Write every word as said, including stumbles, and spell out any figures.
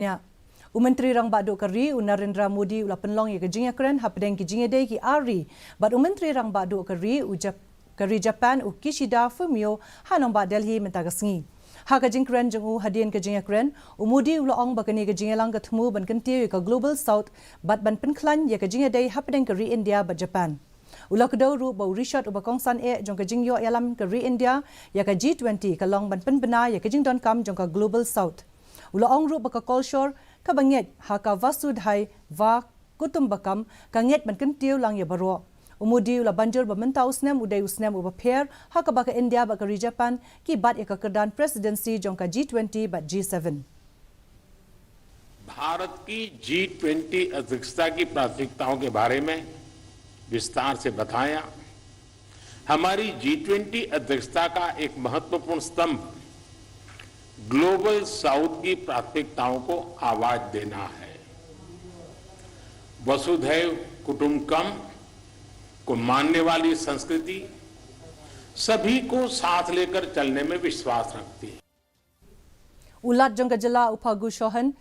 Ïa. U Myntri Rangbah Duh ka ri u Narendra Modi u la pynlong ïa ka jingïakren hapdeng ki jingïadei ki ar ri bad u Myntri Rangbah Duh ka ri u Jap ka ri Japan u Kishida Fumio ha nongbah Delhi mynta ka sngi. Ha ka jingkren jong u hadien ka jingïakren, u Modi u la ong ba kane ka jingïalang ka thmu ban kyntiew ïa ka Global South bad ban pynkhlaiñ ïa ka jingïadei hapdeng ka ri India bad Japan. U la kdew ruh ba u rishot uba kongsan eh jong ka jingïoh ïalam ka ri India ïa ka G twenty ka long ban pynbna ïa ka jingdonkam jong ka Global South. U la ong ruh ba ka kolshor kaba ngeit ha ka Vasudhaiva Kutumbakam ka ngeit ban kyntiew lang ïa baroh. U Modi u la banjur ba mynta u snem u dei u snem uba pher ha kaba ka India bad ka ri Japan ki bat ïa ka kyrdan presidency jong ka G twenty bad G seven. भारत की जी ट्वेंटी अध्यक्षता की प्राथमिकताओं के बारे में विस्तार से बताया। हमारी जी ट्वेंटी अध्यक्षता का एक महत्वपूर्ण स्तंभ ग्लोबल साउथ की प्राथमिकताओं को आवाज देना है। वसुधैव कुटुंबकम को मानने वाली संस्कृति सभी को साथ लेकर चलने में विश्वास रखती है। U Lat jong ka jylla u Phagu Chauhan